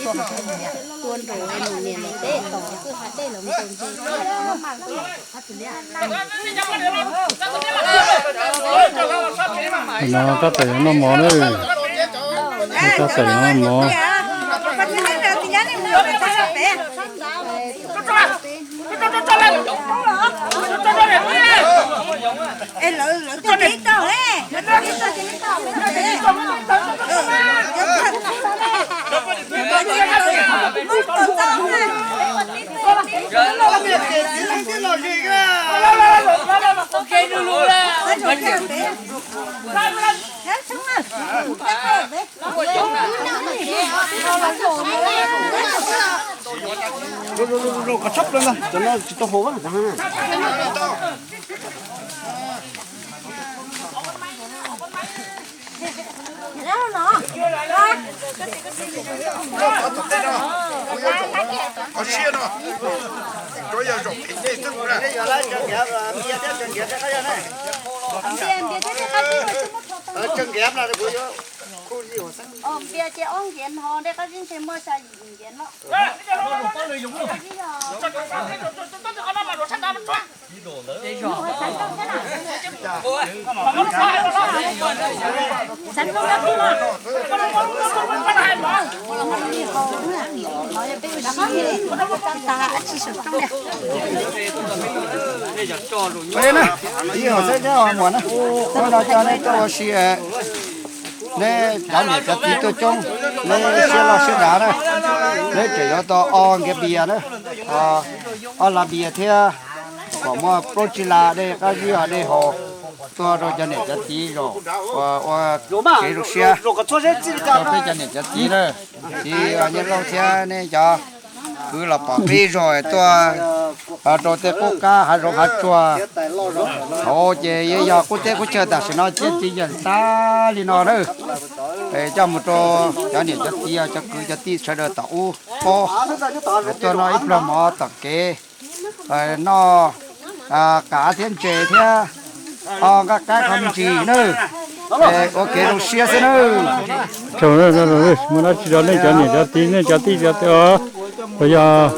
No tab tom yuav noj mov na, tab tom yuav noj mov. Koj tshab plaws ntag, cov no tsis tau haus. Npias ces ob nkiav no, dej qab zib ntshe muaj xya yim nkiav no. Ib hom xwb nyob muam na, ua no cov nej tuaj ua si, neb cov niam cov txiv tuaj coob, neb siab loj siab dav na, neb tseem yuav tau ob nkiav npias na, ob lab npias thiab kom muaj plaub tsib lab dej qab zib dej haus tuaj rau cov niam cov txiv zaum ua kev zoo siab rau peb cov niam cov txiv na. Txiv Nyiaj Lauj thiab nej cov kwv los pom peb zog tuaj rau tej qub qab hav zoov hav tsuag. Thaum ces yeej yog qub teb qub chaw, tam sim no ciaj txiv yeej tag li no na. Coj mus rau cov niam cov txiv cov kwv cov tij sawv daws tom ub paub, tuaj noj ib pluag mov tom kev, noj qav thiab ntses thiab o nqaij qaib qhov me ntsis na. Ua kev zoo siab xwb na. Tsaug, muaj dab tsi rau nej cov niam cov txiv nej cov tij cov teb os, los yog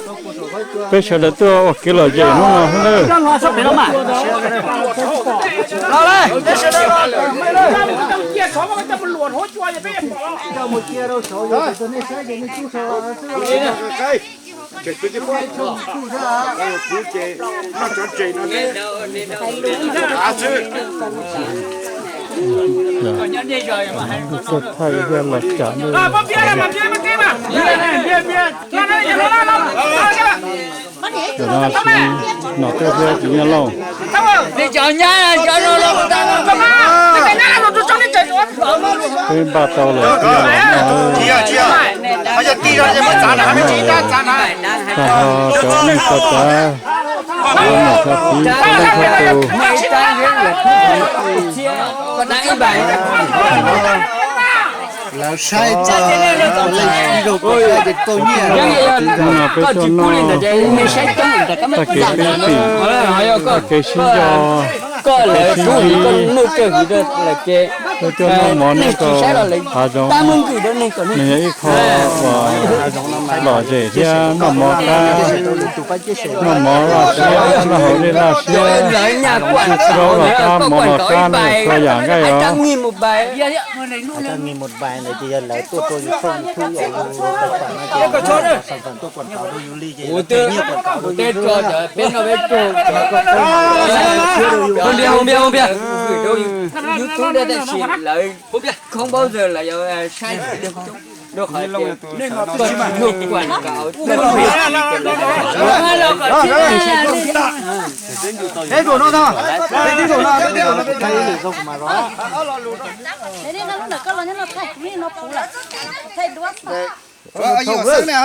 peb sawv daws tuaj ua kev lom zem hnub no xwb na. Tuaj thaij thiab los tsam no tib tsis nyob lauj. Peb npaj tau lawm, tag ho cov neeg txog tav, cov niam cov txiv txhua leej txhua tus. Lawv saib txog leej txiv zaug koj ces tau nyiaj. Hnub no peb tuaj noj tag kev peb pim, tag kev sib nco, kev sib ntsib, peb tuaj noj mov nyob rau hav zoov, nws yog ib qho uas lom zem thiab noj mov qab, noj mov loj siab noj haus dej loj siab, zaub los qab mov los qab na, txhua yam nqaij os.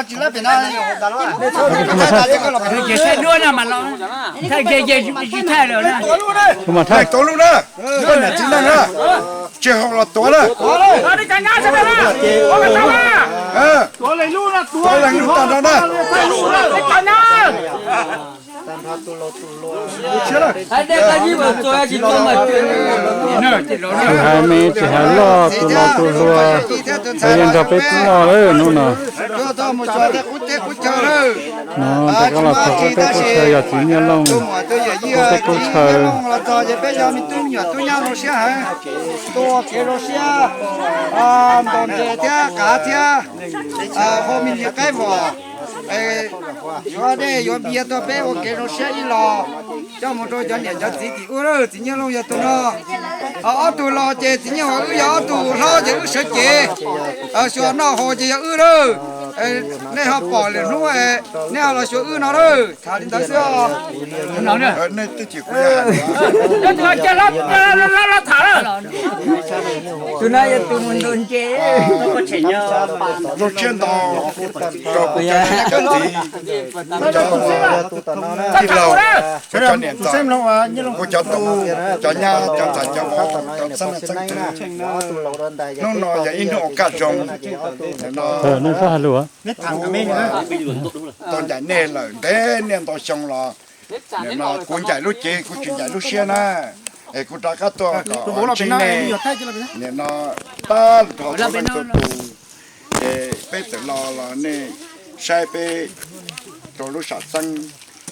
Tsis lab pem no. Thaij duab no mas los, thaij ces ces tsis thaij lawm na. Thaij tuav lub na, koj niam txiv neej na, tsis haum los tuav na. Tuav leej lub tag nrho na. Tsis hais me tsis hais loj, tus laus tus hluas, los yeej nrog peb noj lawm hnub no. Txog mus txog tej qub teb qub chaw lawm. No rov qab los txog qub teb qub chaw, yog txiv Nyiaj Looj qub teb qub chaw. Los txog ces peb yog me tub me nyuam tub nyab zoo siab heev, tuaj ua kev zoo siab, ntaus ntses thiab qav thiab, hau me ntsis qaib vom, yuav dej yuav npias tuaj peb ua kev zoo siab ib los. Coj mus rau cov niam cov txiv tim ub lawm, txiv Nyiaj Looj yog tus no. Ob tug los ces txiv Nyiaj Looj, wb yog ob tug hlob ces wb sawv cev. Xyuas noj haus ces yog wb lawm. Nej ho pom lwm hnub nej ho los xyuas wb no lawm. Tham li ntawd xwb os. Tus no yog tus mus ntaus ntses. Zoo siab ntau rau kuv cov niam cov txiv, kuv cov tij laug, kuv cov niam ntxawm, kuv cov tub, cov nyab, cov ntxhais cov vauv, cov xeeb leej xeeb ntxwv. Hnub no yog ib hnub ua kaj zoo. Tau ncaim nej lawm ntev niaj ntau xyoo los, nim no kuv ncaim lub cev kuv tsis ncaim lub siab na, es kuv rov qab tuaj kom ntsib nej. Nim no pab nrho txhua leej txhua tus, ces peb txawm los los nej saib peb rau lub sam xeeb,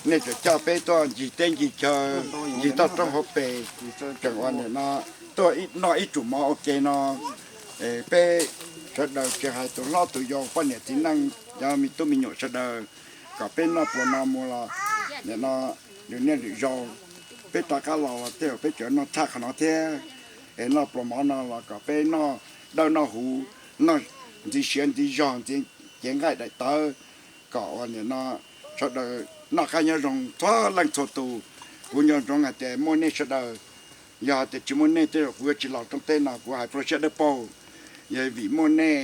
nej txawm coj peb tuaj ncig teb ncig chaw, ncig toj roob hauv pes, tseem ua nim no tuaj noj ib tsum mov ua ke no. Peb sawv daws tsis hais tus hlob tus yau poj niam txiv neej cov me tub me nyuam sawv daws, kom peb noj pluas no mus los nim no lwm niaj lwm zaus peb rov qab los los tej zaum peb tseem noj tshaj qhov no thiab. Es noj pluas mov no los kom peb noj dawb noj huv, noj ntxiv siav ntxiv zog ntxiv cev nqaij daim tawv, kom ua nim no sawv daws noj qab nyob zoo txhua leej txhua tus. Kuv nco ntsoov hais tias muaj nej sawv daws, yog tias tsis muaj nej tej zaum kuv yuav tsis los rooj teb no, kuv hais pluaj siab dawb paug. Yog vim muaj nej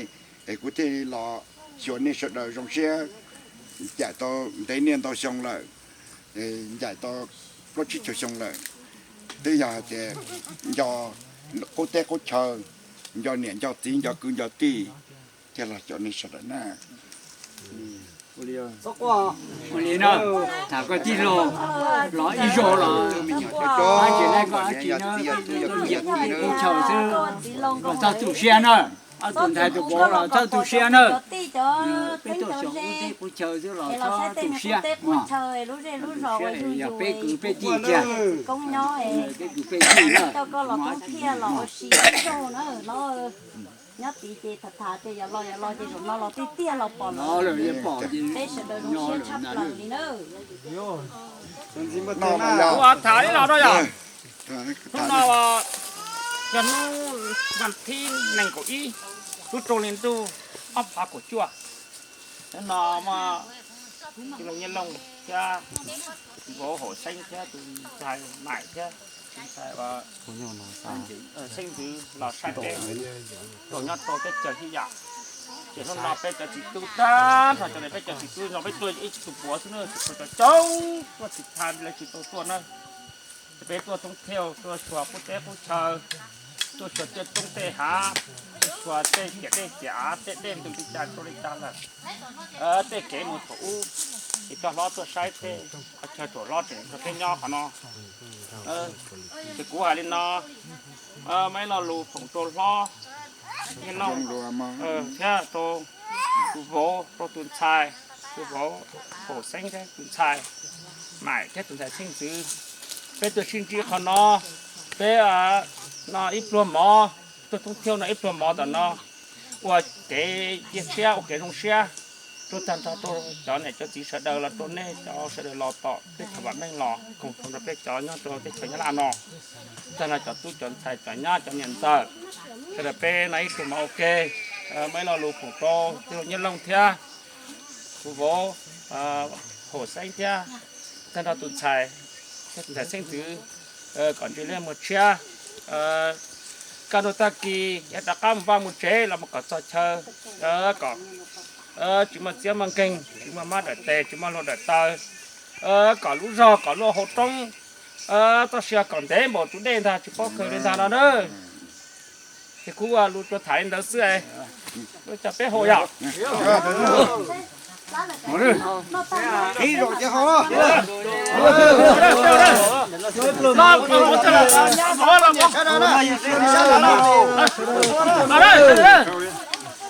es kuv thiaj li los xyuas nej sawv daws zoo siab. Ncaim tau ntev niaj ntau xyoo lawm, ncaim tau plaub tsib caug xyoo lawm, twb yog hais tias nco qub teb qub chaw, nco niam nco txiv nco kwv nco tij, thiaj los xyuas nej sawv daws na. Ua li no, tham koj tij laug los ib zaug los, tsis laib koj dab tsi no, tub chaw xwb, txhob tu siab na. Ob tug ntxhais tus vauv los txhob tu siab na. Peb tuaj xyuas qub teb qub chaw xwb los txhob tu siab. Yog peb kwv peb tij tiag, peb kwv peb tij na. Nyob tid ces tham tham ces yog los yog los ces zaum no los tiag tiag los pom lawm, peb sawv daws zoo siab tshaj plaws li na. Tham ib los no yog, hnub no yog hnub vas thib nees nkaum ib, lub rau hli ntuj ob phav kaum cuaj. Hnub no muaj tij laug Nyiaj Looj thiab vauv Haum Xeeb thiab tus ntxhais Maim thiab tus ntxhais xeeb ntxwv los saib peb rau nyob rau teb chaws Hib Yam. Ces hnub no peb cov txiv tub tag nrho cov, peb cov txiv tub no peb tuaj ib tug puav xwb na, tsuas cov coob tuaj tsis tag lawv tsis tau tuaj na. Ces peb tuaj thoob thiauj, tuaj xyuas qub teb qub chaw, tuaj xyuas tej roob tej hav, tuaj xyuas tej ciam dej ciam av, tej dej ntu li cas rau li cas lawm. Tej kev mus thaum ub, ces coj hlob tuaj saib tej qhov chaw thaum hlob tseem nrog peb nyob qhov no. Ces kuv hais li no, muaj ib lo lus foom rau hlob Nyiaj Looj thiab rau tus vauv, rau tus ntxhais, tus vauv Haum Xeeb thiab tus ntxhais Maim thiab tus ntxhais xeeb ntxwv. Peb tuaj sib ntsib qhov no, peb no ib pluag mov, tuaj thoob thiauj no ib pluag mov tom no, ua kev cia siab ua kev zoo siab rau tag nrho rau cov niam cov txiv sawv daws los rau nej cov sawv daws los tom teb chaws vam meej los koom txoos rau peb cov nyob rau teb chaws Nyab Laj no. Tag nrho cov tub cov ntxhais cov nyab cov niam ntxawm, sawv daws peb no ib pluag mov ua ke, muaj ib lo lus foom rau tij laug Nyiaj Looj thiab tus vauv Haum Xeeb thiab tag nrho tus ntxhais thiab tus ntxhais xeeb ntxwv kom ntsib lej muag tshiab. Kaj ntug tag kis yuav rov qab mus vaj mus tsev los mus kom txog chaw, kom tsis muaj txiab muaj nkeeg, tsis muaj mab dawm tes, tsis muaj hluas dawm taw, kom lub zog kom lub hauv roob, txoj sia kom ntev npaum tus dej ntag tsis paub kawg li ntag no na. Ces kuv ua lus tsuas tham li ntawd xwb, cov peb haus yom.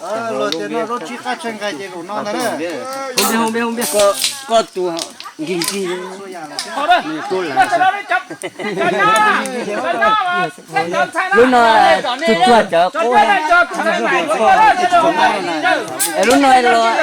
Luag tias noj zaub tsib qab tshaib nqaij ces zaum no ntag na. Koj tus nkig nkig, lub no tsuag tsuag cov qub, lub no los